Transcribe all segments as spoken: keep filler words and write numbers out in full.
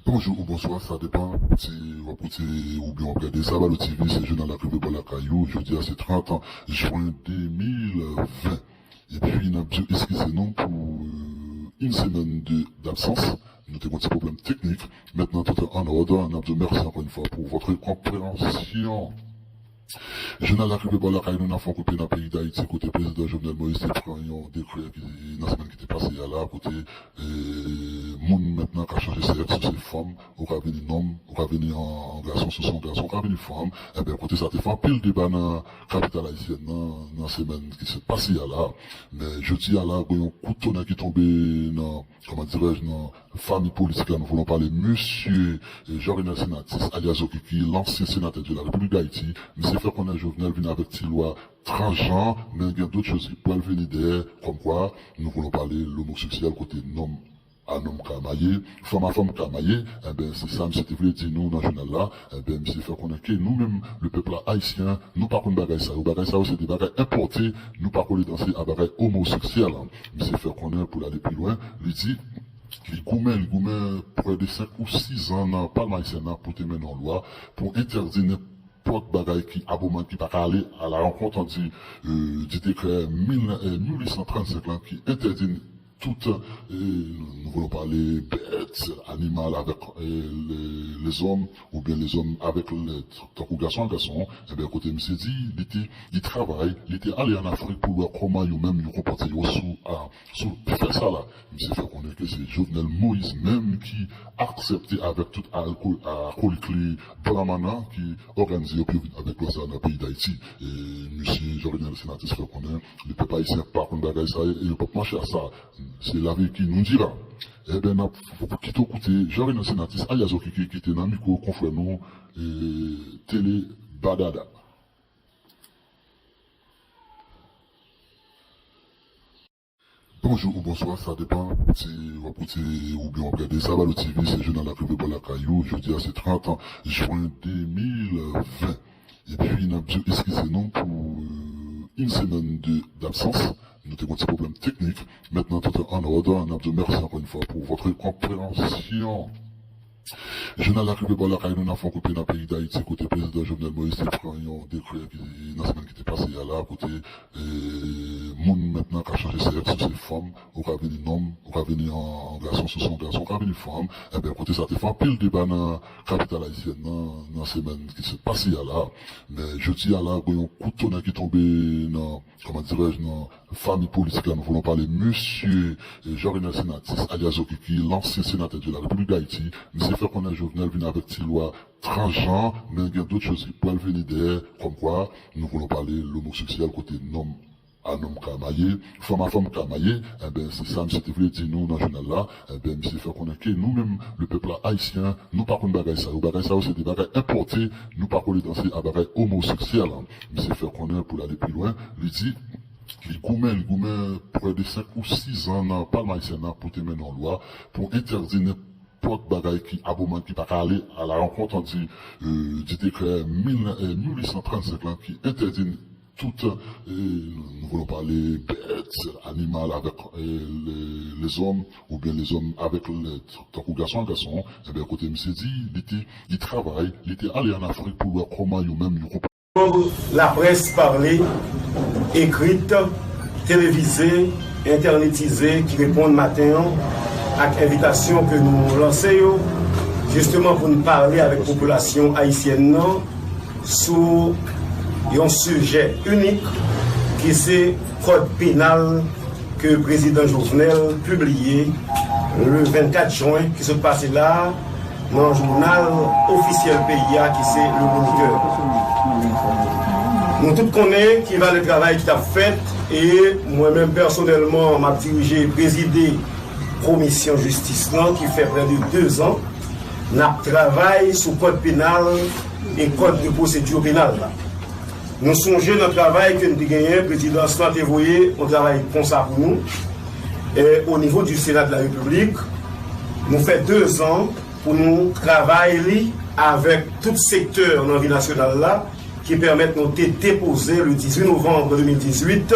Bonjou ou bonswa, sa depann si w ap koute oubyen w ap gade Sabado T V, se jounal la k rive bò lakay ou. Jodi a se trant jen de mil ven. Epi n ap di w eskize nou pou, euh, une semaine de d'absence. Nou te gen yon ti pwoblèm teknik. Mentnan tout est en ordre. N ap di w mèsi ankò yon fwa pou votre compréhension. Jounal la k rive bò lakay nou, n ap fè yon kout pye nan peyi Dayiti, kote prezidan Jovenel Moïse te pran yon dekrè ki, nan semèn ki te pase a la, kote, e, moun mentnan ka chanje sèks, si w se fanm, ou ka vini nonm, ou ka vini an, an gason, si w se yon gason, ou ka vini fanm. Enben, kote sa te fè anpil deba nan kapital ayisyèn nan, nan semèn ki sot pase a la. Men jodi a la, gen yon kout tonnè ki tonbe nan, kòman dirèj, nan fanmi politik la, nou voulons pale, mesye, eh, Jean Renel Senatus, alyas Zokiki, lansyen senatè de la Repiblik Dayiti, misye fè konnen Jovenel vin avèk ti lwa trant jan, men gen dòt choz ki pral vini dèyè, kòmkwa, nou voulons pale, lomoseksyèl, kote nonm a nonm ka marye, fanm a fanm ka marye, enben, se sa misye te vle di nou nan jounal la, enben, misye fè konnen ke nou menm, le pèp la ayisyen, nou pa konn bagay sa yo. Bagay sa yo, se de bagay enpòte, nou pa kole danse a bagay omoseksyèl. Misye fè konnen pou l ale pi lwen, li di, li goumen, li goumen prè de senk ou sis an nan Palm Ayisyèn nan pou te mennen yon lwa pou entèdi nenpòt bagay ki aboman, ki pa ka ale à la rencontre di, euh, di dekrè mil, euh, mil uit san trannsenk lan ki entèdi tout, euh, nou voulons pale bèt, animal avèk, euh, le, lezòm, oubyen lezòm avèk le, tankou gason a gason, enben, kote misye di, li te, li travay, li te ale ann Afrik pou l wè kòman yo menm yo konpòte yo sou, a, sou fè sa la. Misye fè konnen ke se Jovenel Moïse menm ki aksepte avèk tout alko-, akolik li blan mannan ki òganize yo pou yo vin avèk lwa sa nan peyi Dayiti. E misye Jean Renel Senatus fè konnen le pèp ayisyen pa konn bagay sa yo e yo p ap mache a sa. Se laverite ki nou di la. Enben, n ap kite w koute Jean Renel Senatus, alyas Zokiki, ki te nan mikwo konfrè nou, e, Tele Badada. Bonjou ou bonswa, sa depann si w ap koute oubyen w ap gade Sabado T V, se jounal la k rive bò lakay ou. Jodi a se trant jen de mil ven. Epi n ap di w eskize nou pou, euh, une semaine de d'absence. Nou te gen yon ti pwoblèm teknik. Mentnan tout est en ordre. N ap di w mèsi ankò yon fwa pou votre compréhension. Jounal la k rive bò lakay nou, n ap fè yon kout pye nan peyi Dayiti, kote prezidan Jovenel Moïse te pran yon dekrè ki, nan semèn ki te pase a la, kote, e, moun mentnan ka chanje sèks, si w se fanm, ou ka vini nonm, ou ka vini an, an gason, si w se yon gason, ou ka vini fanm. Enben, kote sa te fè anpil deba nan kapital ayisyèn nan, nan semèn ki sot pase a la. Men jodi a la, gen yon kout tonè ki tonbe nan, kòman dirèj, nan fanmi politik la, nou voulons pale, mesye, eh, Jean Renel Senatus, alyas Zokiki, lansyen senatè de la Repiblik Dayiti, misye fè konnen Jovenel vin avèk ti lwa trant jan, men gen dòt choz ki pral vini dèyè, kòmkwa, nou voulons pale, lomoseksyèl, kote nonm a nonm ka marye, fanm a fanm ka marye, enben, se sa misye te vle di nou nan jounal la, enben, misye fè konnen ke nou menm, le pèp la ayisyen, nou pa konn bagay sa yo. Bagay sa yo, se de bagay enpòte, nou pa kole danse a bagay omoseksyèl. Misye fè konnen pou l ale pi lwen, li di, li goumen, li goumen prè de senk ou sis an nan Palm Ayisyèn nan pou te mennen yon lwa pou entèdi nenpòt bagay ki aboman, ki pa ka ale à la rencontre di, euh, di dekrè mil, euh, mil uit san trannsenk lan ki entèdi tout, euh, nou voulons pale bèt, animal avèk, euh, le, lezòm, oubyen lezòm avèk le, tankou gason a gason, enben, kote misye di, li te, li travay, li te ale ann Afrik pou l wè kòman yo menm yo konpòte. Laprès pale, ekrit, televize, entènetize ki reponn maten an ak envitasyon ke nou lanse yo, jisteman pou n pale avèk popilasyon ayisyèn nan sou yon sijè inik ki se kòd penal ke prezidan Jovenel pibliye le vennkat jen ki sot pase la a nan jounal ofisyèl peyi a ki se Le Moniteur. Nou tout konnen ki valè travay ki t ap fèt e mwen menm pèsonèlman m ap dirije, prezide komisyon jistis lan ki fè prè de dezan n ap travay sou kòd penal e kòd de pwosedi penal la. Nou sonje nan travay ke n te genyen, prezidans lan te voye yon travay konsa pou nou, e, o nivo di Sena de la Repiblik. Nou fè dezan pou nou travay li avèk tout sektè nan vi nasyonal la, ki pèmèt nou te depoze le dizuit novanm de mil dizuit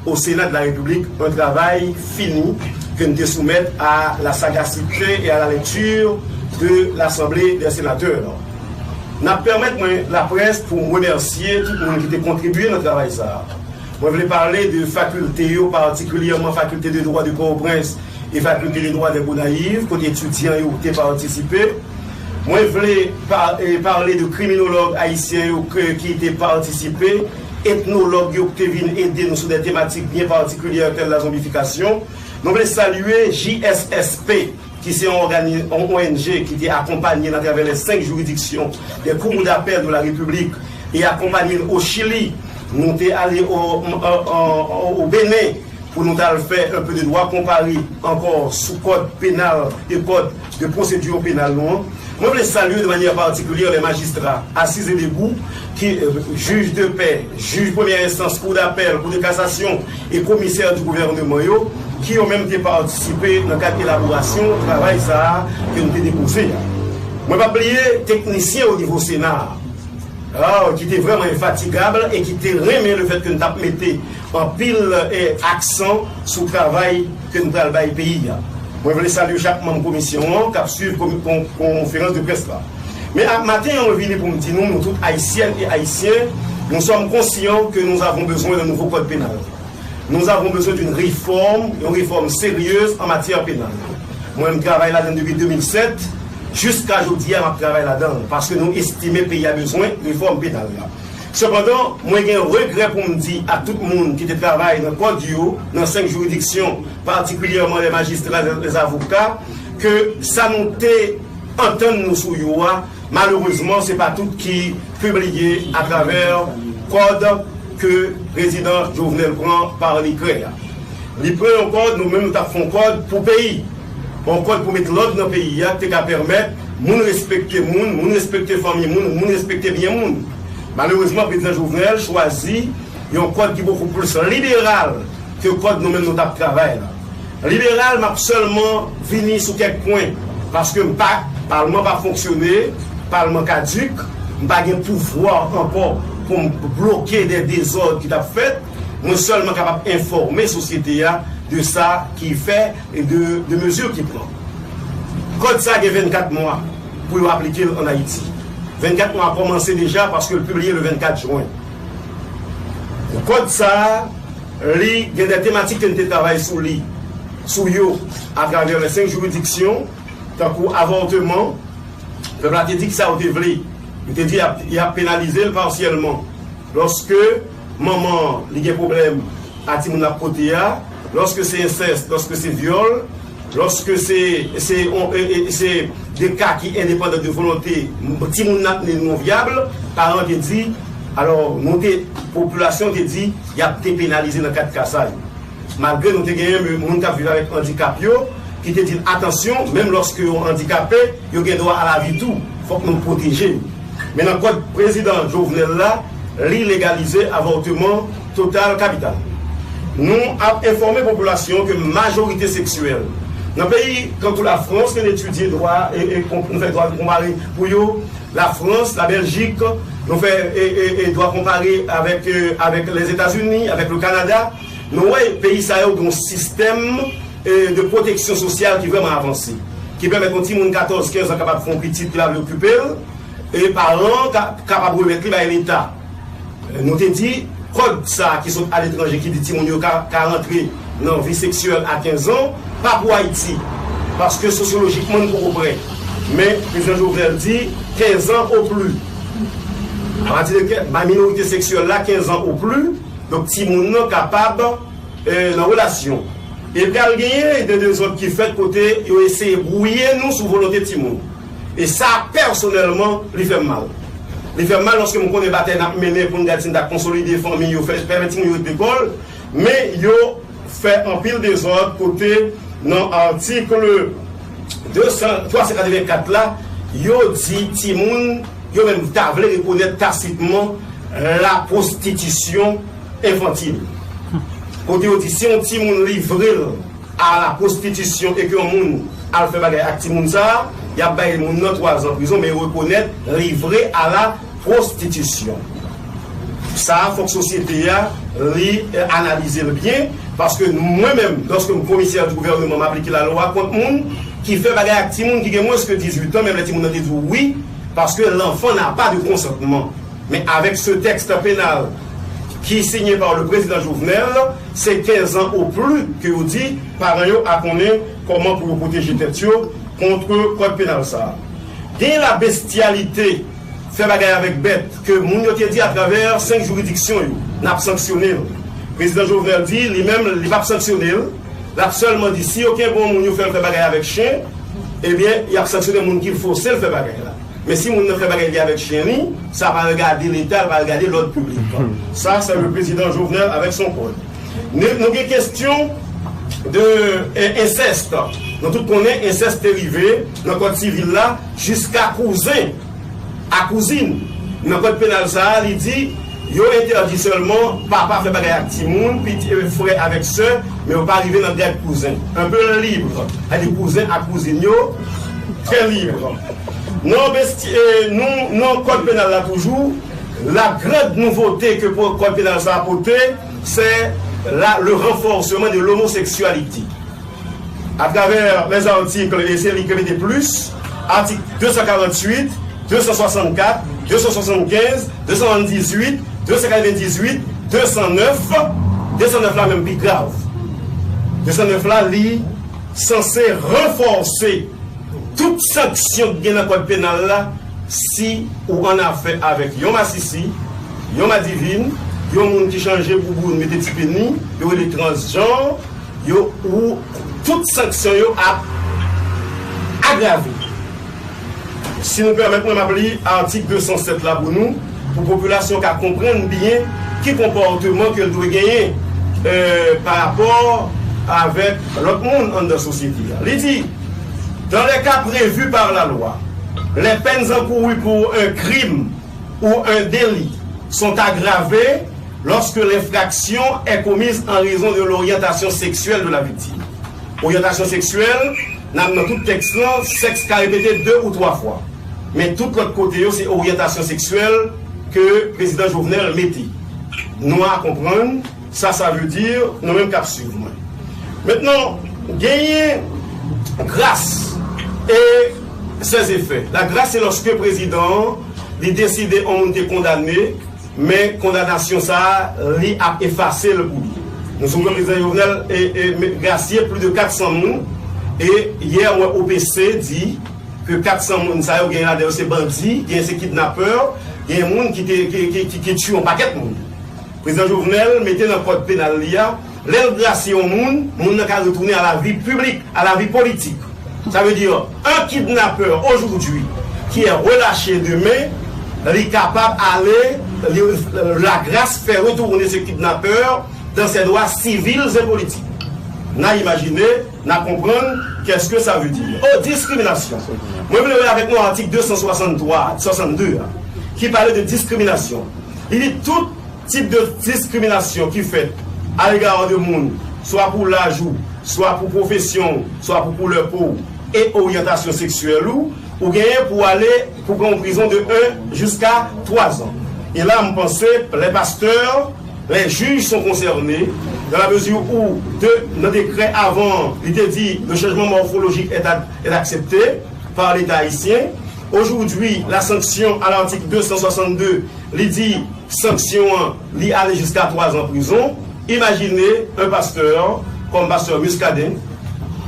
o Sena de la Repiblik yon travay fini ke n te soumèt à la sagacité et à la lecture de l'Assemblée des Sénateurs. N ap pèmèt mwen laprès pou m remèsye tout moun ki te kontribye nan travay sa a. Mwen vle pale de fakilte yo, patikilyèman Fakilte de Dwa de Pòtoprens e Fakilte de Dwa de Gonayiv, kote etidyan yo te patisipe. Mwen vle pa, e, pale de kriminològ ayisyen yo ke, ki te patisipe, etnològ yo ki te vin ede nou sou de tematik byen patikilyè, tèl la zonbifikasyon. Nou vle salye J S S P, ki se yon ògani-, yon O N G ki te akonpanye n atravè les cinq juridictions des cours d'appel de la République e akonpanye n o Chili. Nou te ale o, o, o, o Benin pou nou t al fè un peu de droit comparé ankò sou kòd penal e kòd de procédure pénale nou an. Mwen vle salye de manière particulière les magistrats assis et debout, ki, euh, jij de pè, jij premyè enstans, kou dapèl, kou de kasasyon e komisè di gouvènman yo, ki yo menm te patisipe nan kad elaborasyon travay sa a ke nou te depoze a. Mwen p ap bliye teknisyen o nivo Sena a, ki te vrèman enfatigab e ki te renmen le fait que nou t ap mete anpil, eh, aksan sou travay ke nou pral bay peyi a. Mwen vle salye chak manm komisyon an k ap swiv komi-, kon-, konferans de près la. Men a, maten an, mwen vini pou m di nou, nou tout Ayisyèn e Ayisyen, nous sommes conscients que nous avons besoin d'un nouveau code pénal. Nous avons besoin d'une réforme, yon refòm seryez an matyè penal. Mwen, m travay ladan l depi de mil sèt, jiska jodi a, m ap travay ladan l, paske nou estime peyi a bezwen refòm penal la. Sepandan, mwen gen regrè pou m di ak tout moun ki te travay nan kòd yo, nan senk jiridiksyon, patikilyèman les magistrats, les avocats, ke sa nou te antann nou sou yo a, malerezman, se pa tout ki pibliye atravè kòd ke prezidan Jovenel pran pa dekrè a. Li pran yon kòd, nou menm nou t ap fè yon kòd pou peyi. Yon kòd pou met lòd nan peyi a, ki te ka pèmèt moun respekte moun, moun respekte fanmi moun, moun respekte byen moun. Malerezman, prezidan Jovenel chwazi yon kòd ki bokou plis liberal ke kòd nou menm nou t ap travay la. Liberal, m ap sèlman vini sou kèk pwen, paske m pa, palman pa fonksyone, palman kadik, m pa gen pouvwa ankò pou m bloke de dezòd ki t ap fèt. Mwen sèlman kapab enfòme sosyete a de sa ki fè e de, de mezi ki pran. Kòd sa gen vennkat mwa pou yo aplike l ann Ayiti. Vennkat mwa a kòmanse deja paske l pibliye le vennkat jen. Kòd sa a, li gen de tematik ke n te travay sou li, sou yo, atravè les cinq juridictions, tankou avòteman, pèp la te di kisa yo te vle. Yo te di y ap, y ap penalize l pasyèlman. Lòske manman an, li gen pwoblèm a timoun l ap pote a, lòske se ensès, lòske se vyòl, lòske se, se, on, e, e, se de ka ki endepandan de volonte timoun nan, li non vyab, paran te di, alò, nou te, popilasyon te di, y ap depenalize nan kat ka sa yo. Malgre nou te genyen moun k ap viv avèk andikap yo, ki te di n, atansyon, menm lòske yo andikape, yo gen dwa a lavi tou, fòk nou pwoteje yo. Men nan kòd prezidan Jovenel la, li legalize avòteman total kapital. Nou ap enfòme popilasyon ke majorite seksyèl nan peyi tankou Lafrans, ke n etidye dwa e, e, kon-, nou fè dwa konpare pou yo, Lafrans, Labèljik, nou fè e, e, e, dwa konpare avèk, e, avèk Lèzetazini, avèk le Kanada. Nou wè peyi sa yo gen yon sistèm, e, de pwoteksyon sosyal ki vrèman avanse, ki pèmèt yon timoun katòz, kenz an kapab fè yon pitit, li pa vle okipe l, e paran an ka, kapab remèt li bay Leta. Nou te di, kòd sa a ki sot aletranje, ki di timoun yo ka, ka rantre nan vi seksyèl a kenz an, pa pou Ayiti. Paske sosyolojikman, n poko prè. Men, prezidan Jovenel di, kenz an o pli. Apati de ke, ba minorite seksyèl la, kenz an o pli, donk timoun nan kapab, e, nan relasyon. E pral genyen de dezòd ki fèt kote yo eseye bwouye nou sou volonte timoun. E sa, pèsonèlman, li fè m mal. Li fè m mal lòske m konnen batay n ap mennen pou n gade si n ta konsolide fanmi yo, fè, pèmèt timoun yo ret lekòl, men yo fè anpil dezòd kote nan atik de san, twa san katrevenkat la, yo di timoun, yo menm ta vle rekonèt tasitman la prostitution infantile. Kote yo di si yon timoun livre l a la prostitisyon e ke yon moun al fè bagay ak timoun sa a, y ap bay moun nan twa zan prizon, men yo rekonèt livre a la prostitisyon. Sa a, fòk sosyete a, li, eh, analize l byen, paske mwen menm, lòske m komisè di gouvèneman, m aplike lalwa kont moun ki fè bagay ak timoun ki gen mwens ke dizuit an, menm lè timoun nan te di w wi, paske l'enfant n'a pas de consentement. Men avèk ce texte pénal qui est signé par le président Jovenel, se kenz an o pli ke yo di paran yo a konnen kòman pou yo pwoteje tèt yo kont kòd penal sa a. Gen la bestyalite fè bagay avèk bèt ke moun yo te di atravè senk jiridiksyon yo, n ap sanksyone l. Prezidan Jovenel di, li menm, li p ap sanksyone l. L ap sèlman di, si yo kenbe yon moun, yo fè l fè bagay avèk chen, ebyen, y ap sanksyone moun ki fòse l fè bagay la. Men si moun nan fè bagay li avèk chen li, sa pa regade Leta, l pa regade lòd piblik. Ça, c'est le président Jovenel avec son code. Nou, nou gen kesyon de, eh, ensèst. Nou tout konnen ensèst te rive nan kòd sivil la jiska kouzen a kouzin. Nan kòd penal sa a, li di, yo entèdi sèlman papa fè bagay ak timoun, piti, eh, frè avèk sè, men yo pa rive nan gad kouzen. Un peu libre, sètadi kouzen ak kouzin yo, très libre. Nan besti-, eh, nou, nan kòd penal la toujou, la grande nouveauté ke po-, kòd penal sa a pote, se la, le renforcement de l'homosexualité. À travers les articles, et c'est li ki mete plis, atik de san karanntuit, de san swasannkat, de san swasannkenz, de san swasanndizuit, de san katrevendizuit, de san nèf, de san nèf la menm pi grav. De san nèf la, li sanse ranfòse tout sanksyon ki gen nan kòd penal la, si ou an afè avèk yon masisi, yon madivin, yon moun ki chanje bouboun, mete ti peni, yo rele transjanr, yo, ou, tout sanksyon yo ap agrave. Si nou pèmèt mwen, m ap li atik de san sèt la pou nou, pou popilasyon ka konprann byen ki konpòteman ke l dwe genyen, eh, pa rapò avèk lòt moun anndan sosyete a. Li di, dans les cas prévus par la loi, les peines encourues pour un crime ou un délit sont aggravées lorsque l'infraction est commise en raison de l'orientation sexuelle de la victime. Oryantasyon seksyèl, nan, nan tout tèks lan, sèks ka repete de ou twa fwa. Men tout lòt kote yo, se oryantasyon seksyèl ke prezidan Jovenel mete. Nou a konprann sa sa vle di, nou menm k ap swiv mwen. Maintenant, genyen gras e ses effets. La grâce, se lòske prezidan an, li deside yon moun te kondane, men kondanasyon sa a, li ap efase l pou li. Nou sonje prezidan Jovenel e, e, me-, grasye plis de kat san moun, e yè, mwen, O P C di ke kat san moun sa yo, genyen ladan yo se bandi, genyen se kidnapè, genyen moun ki te, ki, ki, ki, ki tiye yon pakèt moun. Prezidan Jovenel mete nan kòd penal li a, lè l grasye yon moun, moun nan ka retounen à la vie publique, à la vie politique. Ça veut dire, un kidnappeur aujourd'hui qui est relâché demain, li kapab ale, li, la grâce fait retourner ce kidnappeur dans ses droits civils et politiques. N a imajine, n a konprann, qu'est-ce que ça veut dire? Oh, diskriminasyon. Mwen vle wè avèk nou atik de san swasanntwa, swasannde a, ki pale de diskriminasyon. Li di tout tip de diskriminasyon ki fèt à l'égard de moun, swa pou laj ou, swa pou pwofesyon ou, swa pou koulè po ou, e oryantasyon seksyèl ou, ou genyen pou ale, pou pran yon prizon de un jusqu'à trois ans. E la, m panse, les pasteurs, les juges sont concernés, dans la mesure où, de, nan dekrè avan, li te di, le changement morphologique est ad-, est accepté par l'État haïtien. Aujourd'hui, la sanction à l'article deux cent soixante-deux, li di, sanksyon an, li ale jiska twa zan prizon. Imajine yon pastè, kòm pastè Muscadin,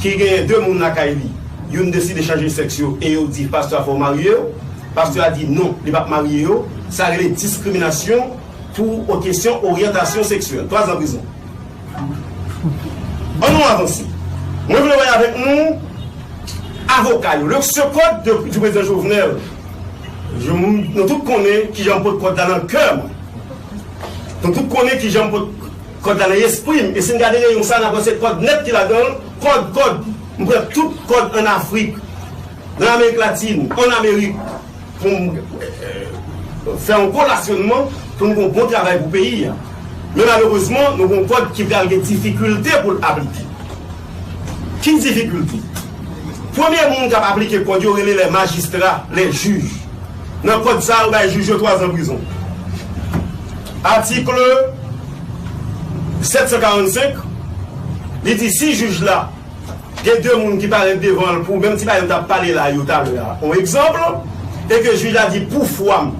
ki genyen de moun lakay li, youn deside chanje sèks yo e yo di pastè a fò w marye yo. Pastè a di non, li p ap marye yo. Sa rele diskriminasyon pou kesyon oryantasyon seksyèl. Twa zan prizon. Ann nou avanse. Mwen vle wè avèk nou avoka yo. Le, ce code de, du président Jovenel, je, nou tout konnen kijan m pot kòd la nan kè mwen. Nou tout konnen kijan m pot kòd la nan espri m. E si n gade reyonn sa, n ap wè se kòd nèt ki ladan l. Kòd, kòd. M pran tout kòd ann Afrik, nan Amerik Latin, ann Amerik, pou m, eh, fè yon kolasyonman pou n gen yon bon travay pou peyi a. Men malerezman, nou gen yon kòd ki pral gen difikilte pou l aplike. Ki difikilte? Premye moun k ap aplike kòd yo rele les magistrats, les juges. Nan kòd sa a, yo bay jij yo twa zan prizon. Atik sèt san karannsenk, li di si jij la Gen de moun ki parèt devan l pou menm ti bagay nou t ap pale la yo talè a, yon egzanp, e ke jij la di pou fwa m,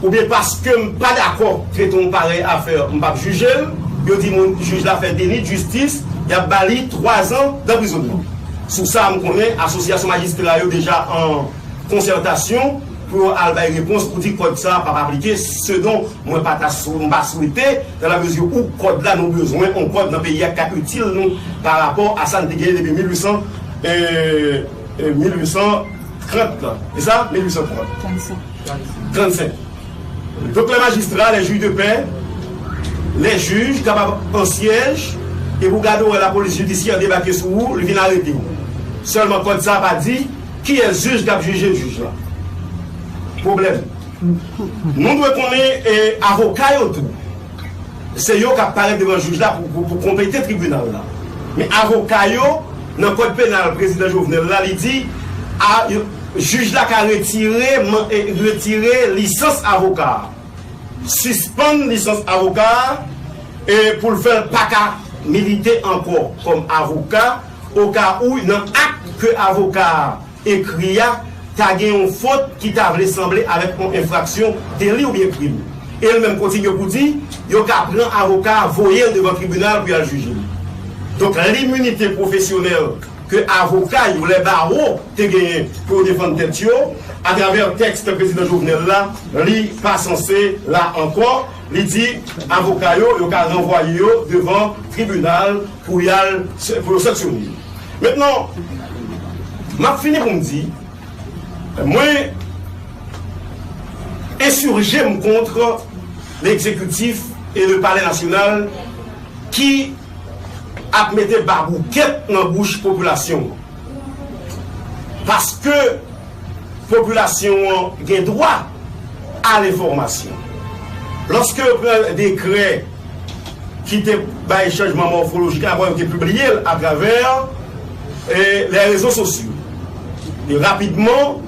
oubyen paske m pa dakò trete yon parèy afè, m p ap jije l, yo di moun jij la fè deni d jistis, y ap ba li twa zan d anprizònman. Sou sa, m konnen asosyasyon majistra yo deja an konsètasyon pou yo al bay repons pou di kòd sa a p ap aplike, selon mwen pa ta sou, m pa swete, dans la mesure où kòd la nou bezwen yon kòd nan peyi a k ka itil nou pa rapò a sa n te genyen depi mil uit san, euh, euh, mil uit san trant la. E sa? Mil uit san trant. Trannsenk. Donk, lè majistra, lè jij de pè, lè jij kapab an syèj, epi w gade w wè lapolis jidisyè debake sou ou, li vin arete w. Sèlman kòd sa a pa di kiyès jij k ap jije jij la. Pwoblèm. Nou dwe konnen, e, avoka yo tou. Se yo k ap parèt devan jij la pou, pou, pou konplete tribinal la. Men avoka yo, nan kòd penal prezidan Jovenel la, li di, a, yo, jij la ka retire, man-, e, retire lisans avoka a. Sispann lisans avoka a, e pou l fè l pa ka milite ankò kòm avoka, oka ou nan ak ke avoka a ekri a, ta gen yon fot ki ta vle sanble avèk yon enfraksyon, deli oubyen krim. E l menm kontinye pou di, yo ka pran avoka a, voye l devan tribinal pou y al jije l. Donk, liminite pwofesyonèl ke avoka yo, lè bawo, te genyen pou yo defann tèt yo, atravè tèks prezidan Jovenel la, li pa sanse la ankò. Li di avoka yo, yo ka ranvwaye yo devan tribinal pou y al, pou yo sanksyone yo. Mentnan, m ap fini pou m di, mwen ensije m kont legzekitif e le palè nasyonal ki ap mete baboukèt nan bouch popilasyon an. Paske popilasyon an gen dwa a lenfòmasyon. Lòske yo pran dekrè ki te bay chanjman mòfolojik la, yo te pibliye l atravè, e, lè rezo sosyo. E rapidman,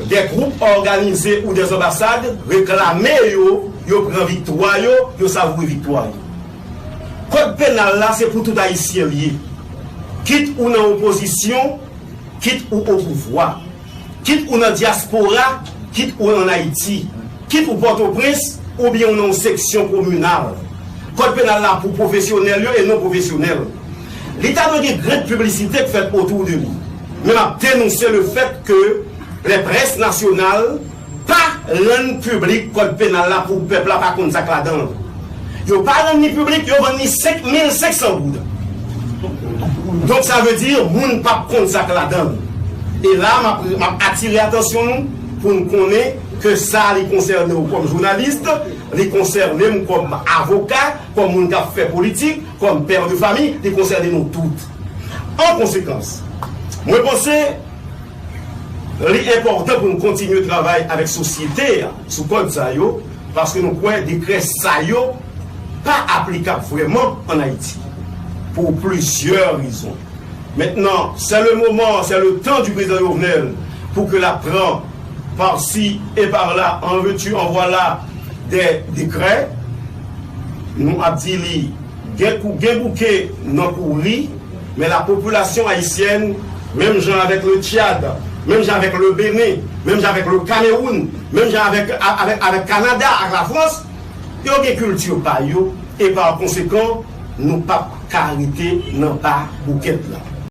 de gwoup òganize ou de anbasad reklame yo, yo pran viktwa yo, yo savoure viktwa yo. Kòd penal la, se pou tout Ayisyen l ye. Kit ou nan opozisyon, kit ou o pouvwa. Kit ou nan dyaspora, kit ou ann Ayiti. Kit ou Pòtoprens, oubyen ou nan yon seksyon kominal. Kòd penal la pou pwofesyonèl yo e non pwofesyonèl. Li ta dwe gen grenn piblisite k fèt otou de li. Men m ap denonse le fèt ke lè près nasyonal pa rann piblik kòd penal la pou pèp la pa konn sa k ladan l. Yo pa rann li piblik, yo vann li senk mil senk san goud. Donk, sa vle di, moun p ap konn sa k ladan l. E la, m ap, m ap atire atansyon nou pou n konnen ke sa, li konsène w kòm jounalis, li konsène m kòm avoka, kòm moun k ap fè politik, kòm pè de fami, li konsène nou tout. An konsekans, mwen panse li enpòtan pou n kontinye travay avèk sosyete a sou kòd sa yo, paske nou kwè dekrè sa yo pa aplikab vrèman ann Ayiti, pou plizyè rezon. Maintenant, c'est le moment, c'est le temps du président Jovenel pour que la prend par-ci et par-là, en veux-tu, en voilà, des décrets. Nou ap di li, gen kou, gen bouke nan kouri, men la popilasyon ayisyèn, menm jan avèk le Tchad, menm jan avèk le Benin, menm jan avèk le Cameroun, menm jan avèk, avèk, avèk Kanada, ak Lafrans, yo gen kilti pa yo, e pa konsekan, nou p ap ka rete nan ba boukèt la.